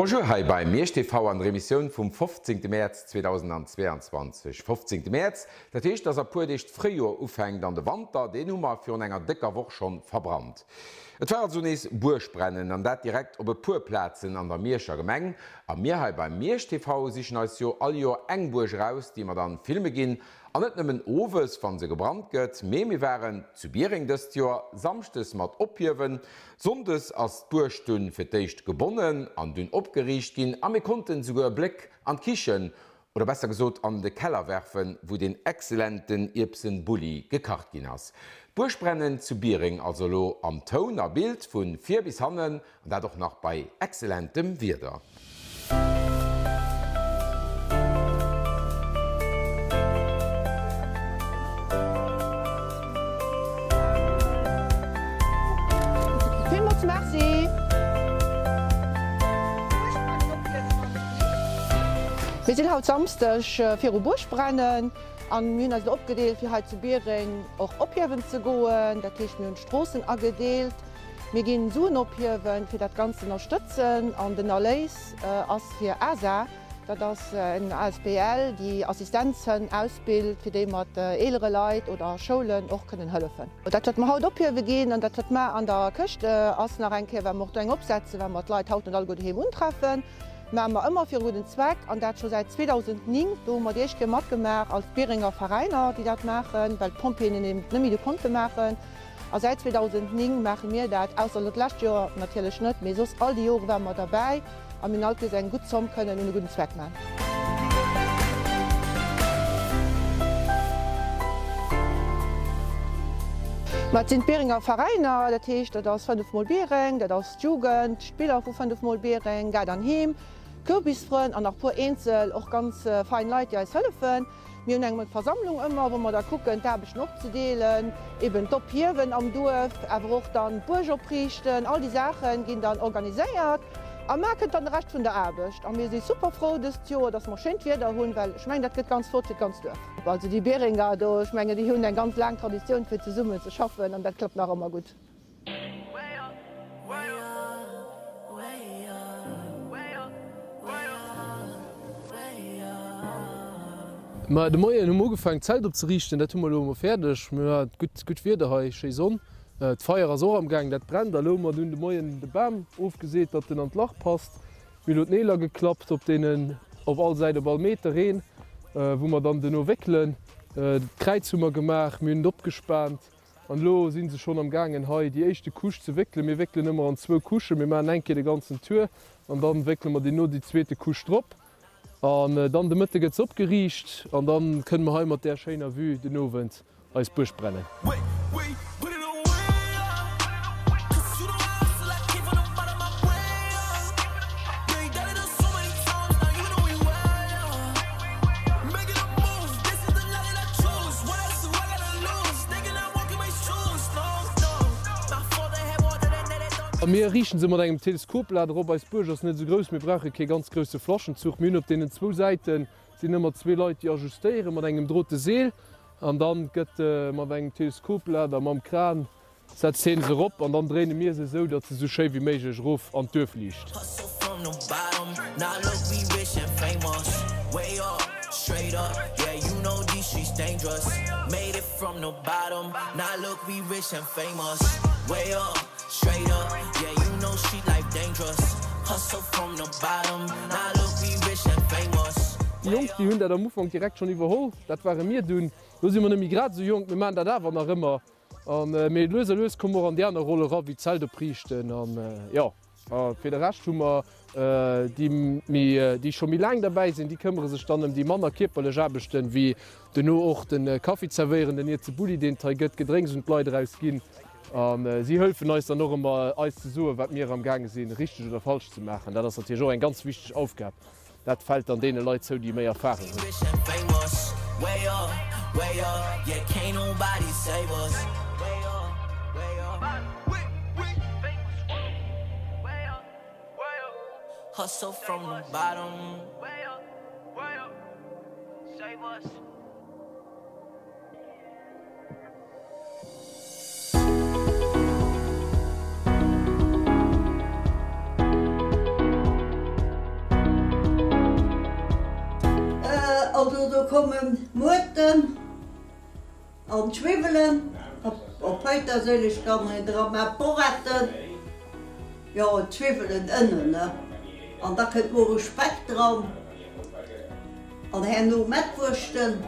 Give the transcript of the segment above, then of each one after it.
Bonjour hei bei Miersch TV an der Emissioun vum 15 Mäerz 2022. 15 Mäerz, dat heescht dass a puer Deeg d'Fréijoer ufänkt an de Wanter, deen hu mer virun enger décker Woch schonn verbrannt. Et war also nees Buergbrennen an dat direkt op e puer Plazen an der Mierscher Gemeng. A mir hei bei Miersch TV sichen eis jo all Joer eng Buerg eraus, déi mer dann filme ginn An net nëmmen owes, wann se gebrannt gëtt, mee mir waren zu Biereng dëst Joer samschdes mat ophiewen. Sonndes ass d'Buerg dunn fir d'éischt gebonnen an dunn opgeriicht ginn a mir konnten souguer e Bléck an d'Kichen, oder besser gesot an de Keller werfen, wou deen excellenten Ierbsenbulli gekacht ginn ass. D'Buergbrennen zu Biereng also elo am Toun a Bild vu vir bis hannen An dat och nach bei excellentem Wieder. Villmools Merci! Mir sinn haut Samsdeg viru Buergbrennen an mir hunn eis elo opgedeelt fir hei zu Biereng och ophiewen ze goen. Dat heescht mir hunn d'Stroossen agedeelt. Mir ginn Suen ophiewen fir dat Ganzt ze ënnerstëtzen an den Erléis ass fir ASA, dat ass en asbl déi Assistenzhënn ausbild fir déi mat eelere Leit oder a Schoulen och kënnen hëllefen. Dat wat mer haut ophiewe ginn an dat wat mar an der Këscht ass nach eng Kéier well mer och do eng opsetzen, well mer d'Leit haut net alleguer doheem untreffen, maache mer ëmmer fir e gudden Zweck an dat scho säit 2009. Do hu mer déi éischt Kéier matgemaach als Bierenger Veräiner déi dat maachen, well d'Pompjeeën et eben net méi do konnte maachen. A säit 2009 maache mir dat, ausser elo d'lescht Joer natierlech net, mee soss all déi Jore ware mer derbäi a mir hunn alt nees eng gutt Zomm kënnen un e gudden Zweck maachen. Ma et sinn d'Bierenger Veräiner, dat heescht, dat ass 5 mol Biereng, dat ass d'Jugend, d'Spiller vu 5 mol Biereng, Gaart an Heem, d'Kürbisfrënn an nach puer eenzel och ganz fein Leit, déi eis hëllefen. Mir hunn eng Versammlung ëmmer, wou mer da kucken, d'Aarbechten opzedeelen, eben d'Ophiewen am Duerf, awer och dann d'Buerg opriichten. All déi Saache ginn dann organiséiert a mar kënnt dann de Rescht vun der Aarbecht. A mir si super frou dëst Joer, dass mer schéint Wieder hunn, well ech mengen, dat gëtt ganz flott fir d'ganzt Duerf. Also déi Bierenger do, ech mengen, déi hunn eng ganz laang Traditioun fir zesummen ze schaffen an dat klappt nach ëmmer gutt. Ma de Moien hu mer ugefaangen d'Zelt opzeriichten, dat hu mer elo emol fäerdeg. Mir hat gutt gutt Wieder hei, schéi Sonn. D'Feier ass och am gaang, dat brennt. A lo hu mer dunn de Moien de Bam ofgeseet, datt en an d'Lach passt. Mir hu lo d'Neeler geklappt op deenen op all Säit op all Meter een, wou mer dann duerno wéckelen. D'Kräiz hu mer gemaach, mir hunn et opgespaant. An elo si se schonn am gaangen hei déi éischte Couche ze wéckelen. Mir wéckelen ëmmer an zwou Couchen. Mir maachen eng Kéier de ganzen Tour an dann wéckele mer duerno déi zweete Couche drop. An dann de Mëtte gëtt se opgeriicht an dann kënne mer hei mat där schéiner Vue den Owend eis Buerg brennen. A mir riichten se mat engem Teleskoplader op. Eis Buerg ass net esou grouss, mir brauche kee ganz grousse Flaschenzuch. Mir hunn op deenen zwou Säite sinn ëmmer zwee Leit, déi ajustéiere mat engem drote Seel. An da gëtt mat engem Teleskoplader mam Kran Setzt heen se erop an dann dréine mir se esou datt se esou schéi wéi méiglech erof an d'Duerf liicht. Déi Jonk déi hunn dat am Ufank direkt schonn iwwerholl, dat ware mir dunn. Lo si mer net méi grad esou jonk, mir maachen dat awer nach ëmmer. An mee lues a lues komme mer och an déi aner Roll era wéi d'Zelt opriichten an jo. A fir de Rescht hu mer déi méi, déi scho méi laang derbäi sinn, déi këmmere sech dann ëm déi manner kierperlech Aarbechten, wéi duerno och de Kaffi zerwéieren, den Ierzebulli deen et hei gëtt, Gedrénks un d'Leit eraus ginn. A si hëlfen eis dann och ëmmer eis ze soen, wat mir am gaange sinn richteg oder falsch ze maachen. Dat ass natierlech och eng ganz wichteg Aufgab. Dat fält dann deene Leit zou, déi méi Erfarung hunn. komme Muerten an Zwiwwelen, op Péiterséileg kann een dra maachen, Poretten, jo Zwiwwelen, Ënnen, ne? An da kënnt muere Speck dran an herno Mettwurschten.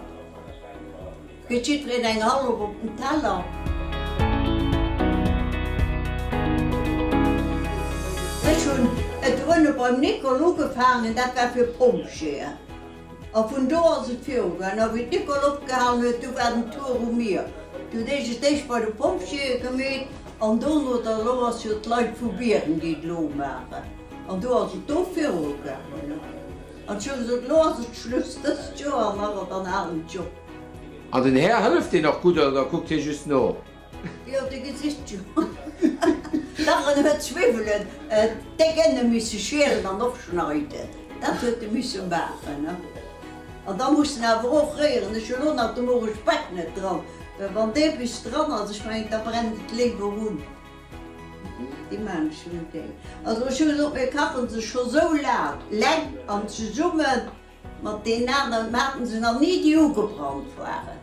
Kritt jiddwereen eng hallef op den Teller. Ech hunn et uewe beim Nicole ugefaangen, dat war fir Pompjeeën. A vun do ass et virugaangen. A wéi d'Nicole opgehalen huet, du war den Tour u mir. Du hunn ech et éischt bei de Pompjeeë gemeet an dono da, elo ass jo d'Leit vu Bieren, déi et elo maachen. An du ass et do virugaangen. An ech hu gesot, elo ass et Schluss, dëst Joer nach an dann halen ech op. An den Här, hëlleft deen och gutt oder kuckt hie just no? Jo, de gesitt jo. Dach, en huet Zwiwwelen déck ënne misse schielen an opschneiden. Dat huet e misse maachen. An da muss en awer och réieren. Ech hu lo nach de More Speck net dran, well wann dee bis dran ass, ech mengen, da brennt et léiwer un. Déi maan ech net gär. Also ech hu gesot, mir kachen se scho sou laang leng an zesummen mat deenen aneren, mir haten se nach ni déi ugebrannt waren,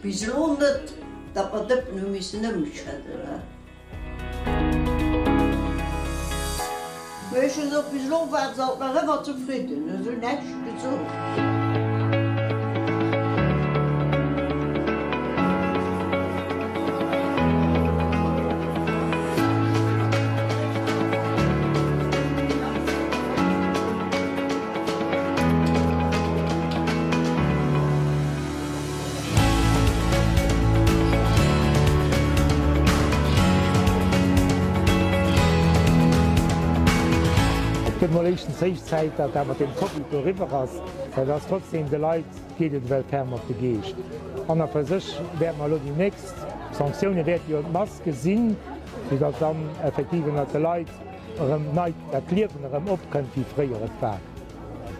bis elo net, datt mer Dëppen hu missen ëmschëdden. Mee ech hu gesot, bis elo waren se alt nach ëmmer zefridden, hu se näischt gesot. Et gëtt mol éischtens héich Zäit, datt dat mat deem Covid do eriwwer ass, well et ass trotzdem de Leit geet et ewell ferm op de Geescht. An a fir sech wäerte mer elo déi nächst Sanktioune wäerte jo d'Maske sinn, soudatt dann effektiv ënnert de Leit erëm nei dat Liewen erëm opkënnt, wéi fréier et war.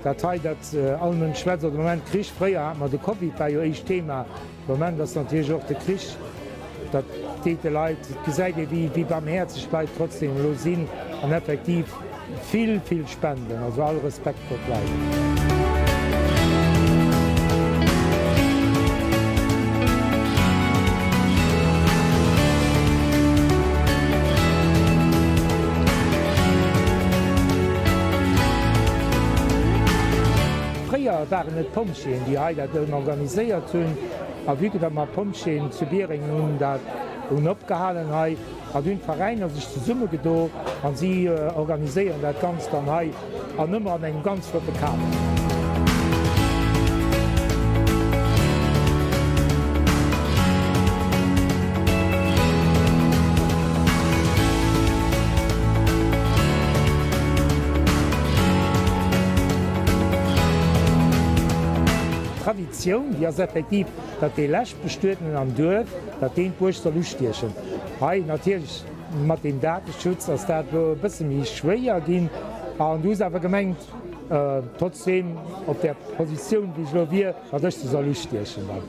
Dat hei, dat all Mënsch schwätzt, also de Moment Krich, fréier hate mer de Covid, war jo éischt Thema, de Moment ass natierlech och de Krich, dat deet de Leit, et gesäit ee wéi wéi barmhäerzeg d'Leit trotzdem elo sinn an effektiv vill, vill spenden, also all Respekt vor d'Leit. Fréier waren et d'Pompjeeën, déi hei dat organiséiert hunn. A vue que datt mer Pompjeeën zu Biereng hunn dat hunn opgehalen hei, an hunn d'Veräiner sech zesummegedo an si organiséieren dat Ganzt dann hei. An ëmmer an engem ganz flotte Kader. D'Traditioun, déi ass effektiv, datt dee Leschtbestuetenen am Duerf, datt deen d'Buerg soll ustiechen. Hei natierlech Mat dem Dateschutz ass dat elo e bësse méi schwéier ginn. An du hues awer gemengt, trotzdem op där Positioun, wéi ech elo wier, datt ech se soll ustiechen dann.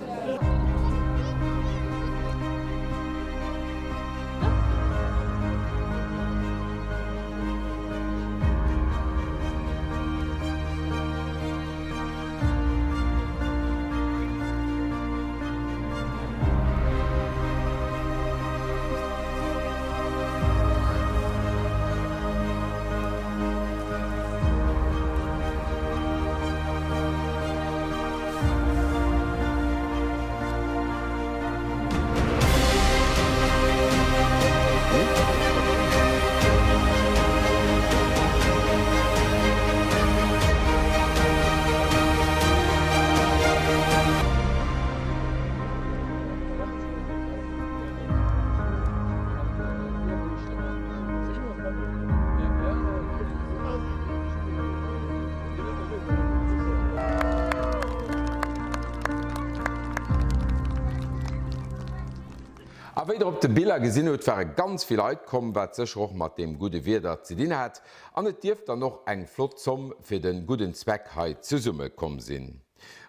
A wéi der op de Biller gesinn hutt, ware ganz vill Leit komm, wat sécher och mat deem gudde Wieder ze dinn hat. An et dierft dann och eng flott Zomm fir de gudden Zweck hei zesumme komm sinn.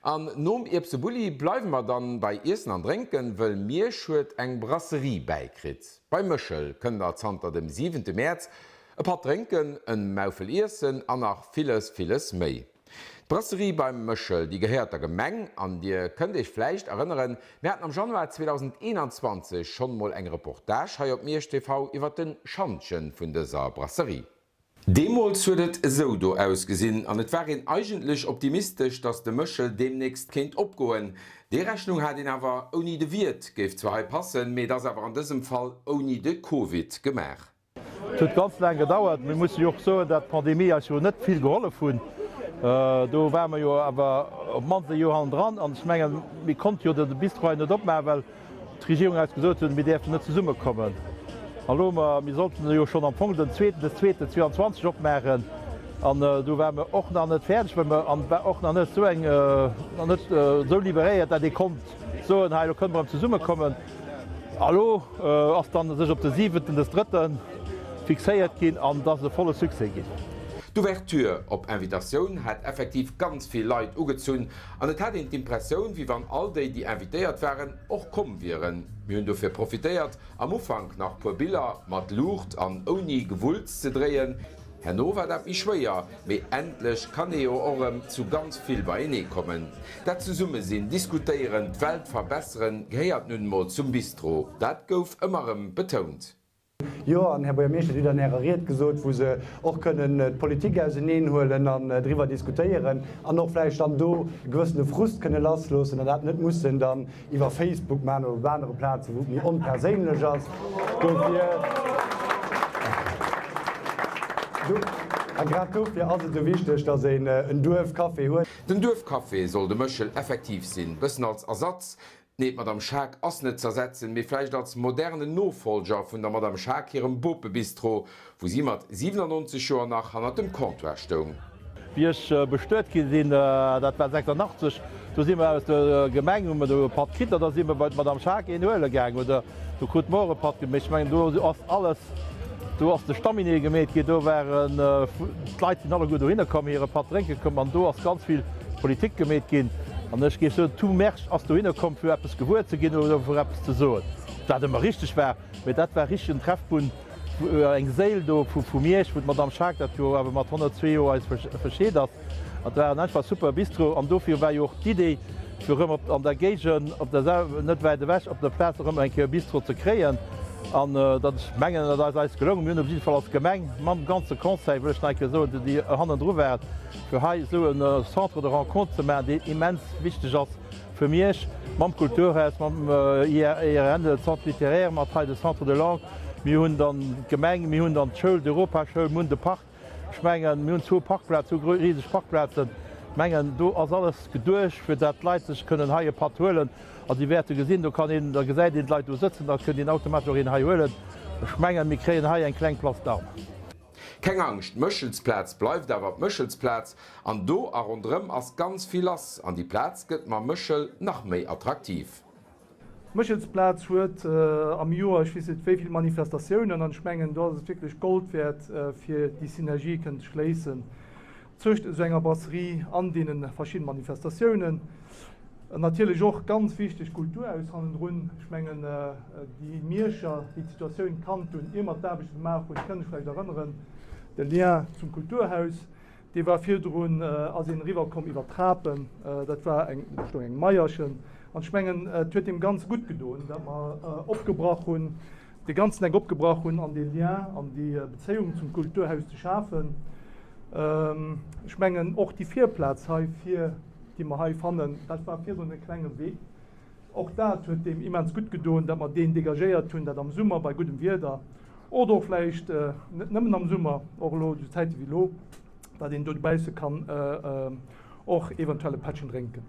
An nom Ierbsebulli bleiwe mer dann bei Iessen an Drénken, wëll Miersch huet eng Brasserie bäikritt. Bei Méchel kënnt der zanter dem siwente Mäerz e Patt drénken, en Maufel iessen an nach villes, villes méi. D'Brasserie Beim Méchel, déi gehéiert der Gemeng an Dir kënnt Iech vläicht erënneren, mir haten am Januar 2021 schonn mol eng Reportage hei op Miersch TV iwwert den Schantjen vun dëser Brasserie. Deemools huet et esou do ausgesinn an et war een eigentlech optimistesch, dass de Méchel deemnächst kéint opgoen. Déi Rechnung hat een awer ouni de Wiert, géif zwar hei passen, mee et ass awer an dësem Fall ouni de Covid gemaach. Et huet ganz laang gedauert. Mir musse jo och soen, dat d'Pandemie eis jo net vill gehollef hunn. Do ware mer jo awer op d'mannst e Joer hannendran. An ech mengen, mir konnte jo de Bistro hei net opmaachen, well d'Regierung eis gesot huet, mir däerften net zesummekommen. An elo hu mer, mir sollten jo schonn am Fong den zweeten des zweeten 22 opmaachen. An do ware mer och nach net fäerdeg, well mer, an war och nach net esou eng, nach net esou liberéiert, dat ee konnt soen, hei elo kënne mer erëm zesummekommen. A lo ass dann sech op de siwenten des drëtten fixéiert ginn an et ass e volle Succès ginn. D'Ouverture op Invitatioun hat effektiv ganz vill Leit ugezunn an et hat een d'Impressioun, wéi wann all déi, déi invitéiert waren, och komm wieren. Mir hunn dofir profitéiert, am Ufank nach puer Biller mat Luucht an ouni Gewulls ze dréien. Herno war dat méi schwéier, mee endlech kann ee jo och erëm zu ganz vill beienee kommen. Dat Zesummesinn, Diskutéieren, d'Welt verbesseren, gehéiert nun emol zum Bistro. Dat gouf ëmmer erëm betount. Jo, an Här Buergermeeschter, Dir hutt an Ärer Ried gesot, wou se och kënnen d'Politik auseneen huelen an driwwer diskutéieren an och vläicht dann do e gewëssene Frust kënne lassloossen an dat net mussen dann iwwer Facebook maachen oder op anere Plazen, wou et méi onperséinlech ass. Dofir, a grad dofir ass et esou wichteg, datt een en Duerfcafé huet. Den Duerfcafé soll de Méchel effektiv sinn, bëssen als Ersatz, nee d'Madame Schaack ass net z'ersetzen, mee vläicht als modernen Nofolger vun der Madame Schaack hirem Bopebistro, wou si mat 97 Joer nach hannert dem Comptoir stoung. Wéi ech bestuet gi sinn, dat war 86, do si mer aus der Gemeng, hu mer do e Patt kritt an da si mer bei d'Madame Schaack een huele gaang oder do krute mer och e Patt. Mee ech mengen, do ass alles, do ass de Stamminee gemeet ginn, do waren, d'Leit sinn alleguer dohinner komm, hire Patt drénke komm an do ass ganz vill Politik gemeet ginn. An ech géif soen, tout Mersch ass dohinner komm, fir eppes gewuer ze ginn oder fir eppes ze soen. Ob dat ëmmer richteg war, mee dat war richteg en Treffpunkt. Eng Séil do vu Miersch, wou d'Madame Schaack, dat jo awer mat 102 Joer eis verscheet ass. Dat war en einfach super Bistro an dofir war jo och d'Idee, fir erëm op an der Géigend, op der sel, net wäit ewech, op der Plaz erëm eng Kéier e Bistro ze kréien. An dat, ech mengen, dat ass eis gelongen. Mir hunn op jidde Fall als Gemeng mam ganze Conseil, wëll ech nach eng Kéier soen, déi hannendru waren, fir hei esou e Centre de rencontre ze maachen, deen immens wichteg ass fir Miersch, mam Kulturhaus, mam IRN, Centre littéraire, mat hei de Centre de langue. Mir hunn dann d'Gemeng, mir hunn dann d'Schoul, d'Europaschoul, mir hunn de Park. Ech mengen, mir hunn zwou Parkplazen, zwou riseg Parkplazen. Ech mengen, do ass alles geduecht, fir dat d'Leit sech kënnen hei e Patt huelen. A si wäerte gesinn, do kann een, da gesäit een d'Leit do sëtzen, da kënnt een automatesch och een hei huelen. Ech mengen, mir kréien hei eng kleng Place d'armes. Keng Angscht, d'Méchelsplaz bleift awer d'Méchelsplaz an do a ronderëm ass ganz vill lass an déi Plaz gëtt mam Méchel nach méi attraktiv. D'Méchelsplaz huet am Joer ech weess net wéi vill Manifestatiounen an ech mengen do ass et wierklech Gold wäert fir déi Synergie kënnen ze schléissen zwëscht esou enger Brasserie an deene verschidden Manifestatiounen. Natierlech och ganz wichteg d'Kulturhaus hannendrun. Ech mengen déi Mierscher déi d'Situatioun kannt hunn ier mer d'Aarbechte gemaach hunn, kënnen sech vläicht erënneren, de Lien zum Kulturhaus. Dee war virdrun, ass een eriwwer komm iwwer d'Trapen, dat war eng, do stoung eng Maierchen. An ech mengen, et huet deem Ganze gutt gedoen, dat mer opgebrach hunn, dee ganzen Eck opgebrach hunn an dee Lien an déi Bezéiung zum Kulturhaus ze schafen. Ech mengen, och déi Virplaz hei vir, déi mer hei fannen, dat war virdrun e klenge Wee. Och dat huet deem immens gutt gedoen, dat mer deen dégagéiert hunn, dat am Summer bei guddem Wieder oder och vläicht net nëmmen am Summer, och elo esou Zäite wéi elo, datt een do dobausse kann och eventuell e Pättchen drénken.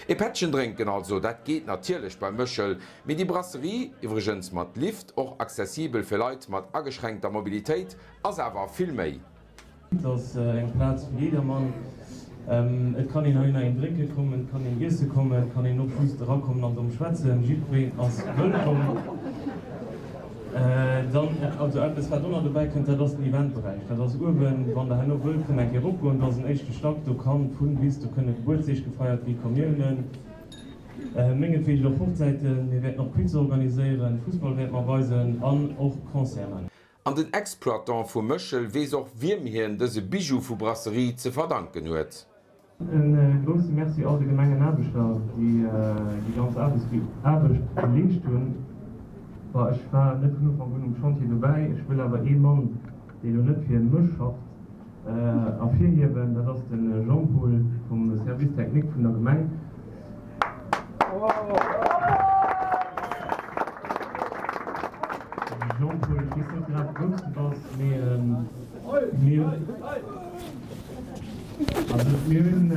E Pättchen drénken also, dat geet natierlech beim Méchel, mee déi Brasserie, iwwregens mat Lift, och accessibel fir Leit mat ageschränkter Mobilitéit, ass awer vill méi. Et ass eng Plaz fir jiddermann. Et kann een heihinner een drénke kommen, et kann een iesse kommen, et kann een och just erakommen an drëm schwätzen. Jiddwereen ass wëllkomm. Dann, also eppes wat och nach dobäi kënnt, dat ass den Eventberäich. Dat ass uewen, wann der herno wëllt, kënnt eng Kéier eropgoen. Do ass en éischte Stack, do kann vun bis, do kënne Gebuertsdeeg gefeiert gi, Kommiounen, mengetwegen och Hochzäiten. Mir wäerten och Quize organiséieren, Fussball wäerte mer weisen an och Concerten. An den Exploitant vum Méchel weess och wiem hien dëse Bijou vu Brasserie ze verdanken huet. E grousse Merci all de Gemengenaarbechter, déi déi ganz Aarbecht geleescht hunn. Bon, ech war net vun Ufank un um Chantier dobäi. Ech wëll awer ee Mann, dee lo net fir mech schafft, ervirhiewen. Dat ass de Jean-Paul vum Service technique vun der Gemeng. Jean-Paul, ech weess net grad, wou s de bass, mee mir. Also mir hunn,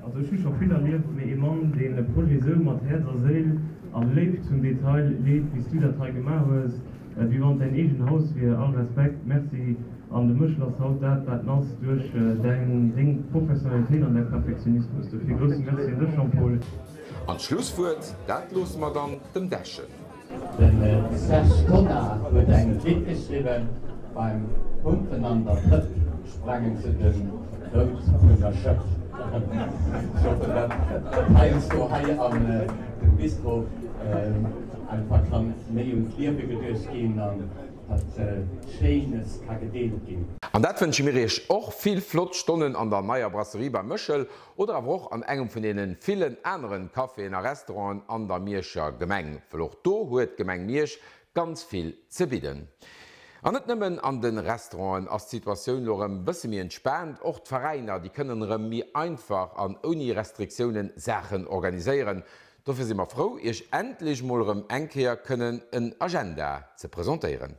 also ech hu scho vill erlieft, mee ee Mann, deen e Projet esou mat Häerz a Séil a Léift zum Detail leet, wéi s du dat hei gemaach hues, wéi wann et däin eegen Haus wier, all Respekt, merci. An de Méchel ass haut dat, wat en ass, duerch däin, deng Professionalitéit an däi Perfektionismus. Dofir grousse Merci un dech, Jean-Paul. An d'Schlusswuert, dat loosse mer dann dem Dechen. De Serge Tonnar huet eng Lidd geschriwwen, Beim Pumpen an der Drëpp sprangen se dem Boot vun der Schëpp. Ech hoffen, datt dat heiansdo hei an dem Bistro einfach kann méi un d'Liewe geduecht ginn an datt Schéines ka gedeelt ginn. An dat wënsche mir iech och, vill flott Stonnen an der neier Brasserie beim Méchel oder awer och an engem vun deenen villen aneren Caféen a Restauranten an der Mierscher Gemeng, wëll och do huet d'Gemeng Miersch ganz vill ze bidden. An net nëmmen an den Restauranten ass d'Situatioun lo rëm bësse méi entspaant, och d'Veräiner déi kënnen rëm méi einfach an ouni Restriktiounen Saachen organiséieren. Dofir si mer frou, Iech endlech mol erëm eng Kéier kënnen en Agenda ze presentéieren.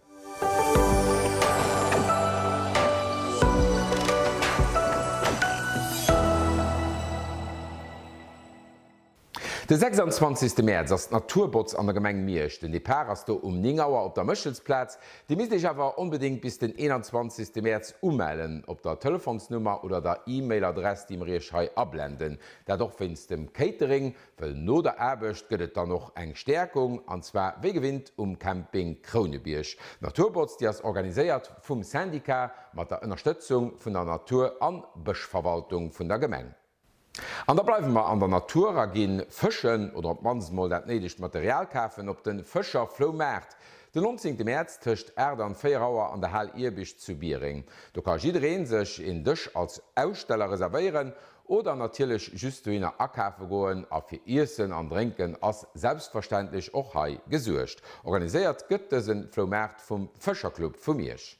De 26 Mäerz ass d'Naturbotz an der Gemeng Miersch. Den Depart ass do um 9 Auer op der Méchelsplaz. Dir misst Iech awer onbedéngt bis den 21 Mäerz umellen op der Telefonsnummer oder der E-Mail-Adress, déi mer Iech hei ablenden. Dat och wéinst dem Catering, wëll no der Aarbecht gëtt et dann och eng Stäerkung, an zwar wéi gewinnt um Camping Krounebierg. D'Naturbotz, déi ass organiséiert vum Syndicat mat der Ënnerstëtzung vun der Natur an Bëschverwaltung vun der Gemeng. An da bleiwe mer an der Natur a gi fëschen, oder op d'mannst mol dat néidegt Material kafen, op de Fëscher Floumaart den 19 Mäerz tëscht 8 an 4 Auer an der Hal Iewescht zu Biereng. Do ka jiddereen sech een Dësch als Aussteller reservéieren Oder natierlech just dohinner akafe goen a fir Iessen an Drénken ass selbstverständlech och hei gesuergt. Organiséiert gëtt dësen Floumaart vum Fëscherclub vu Miersch.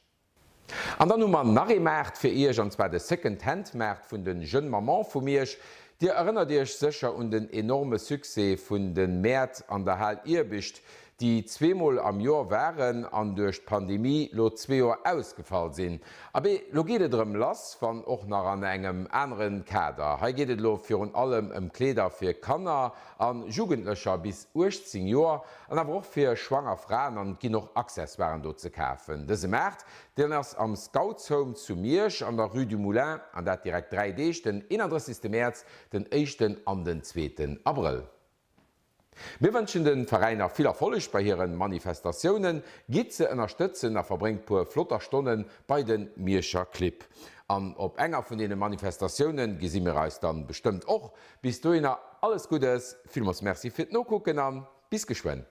An dann hu mer nach ee Maart fir iech an zwar de Second Hand Maart vun den Jeunes Mamans vu Miersch. Dir erënnert iech sécher un den enorme Succès vun den Mäert an der Hal Iewescht déi zweemol am Joer waren an duerch d'Pandemie lo zwee Joer ausgefall sinn. Abee, lo geet et erëm lass, wann och nach an engem anere Kader. Hei geet et elo virun allem ëm Kleeder fir Kanner a Jugendlecher bis 18 Joer an awer och fir schwanger Fraen an et ginn och Accessoiren do ze kafen. Dëse Maart, deen ass am Scoutshome zu Miersch an der Rue du Moulin an dat direkt 3 Deeg, den 31. Mäerz, den éischten an den zweeten Abrëll. Mir wënschen den Veräiner vill Erfolleg bei hiren Manifestatiounen, gitt se ënnerstëtzen a verbréngt puer flotter Stonnen bei den Mierscher Clibb. An op enger vun deenen Manifestatiounen gesi mir eis dann bestëmmt och. Bis dohinner alles Guddes, villmols Merci fir d'Nokucken an bis geschwënn.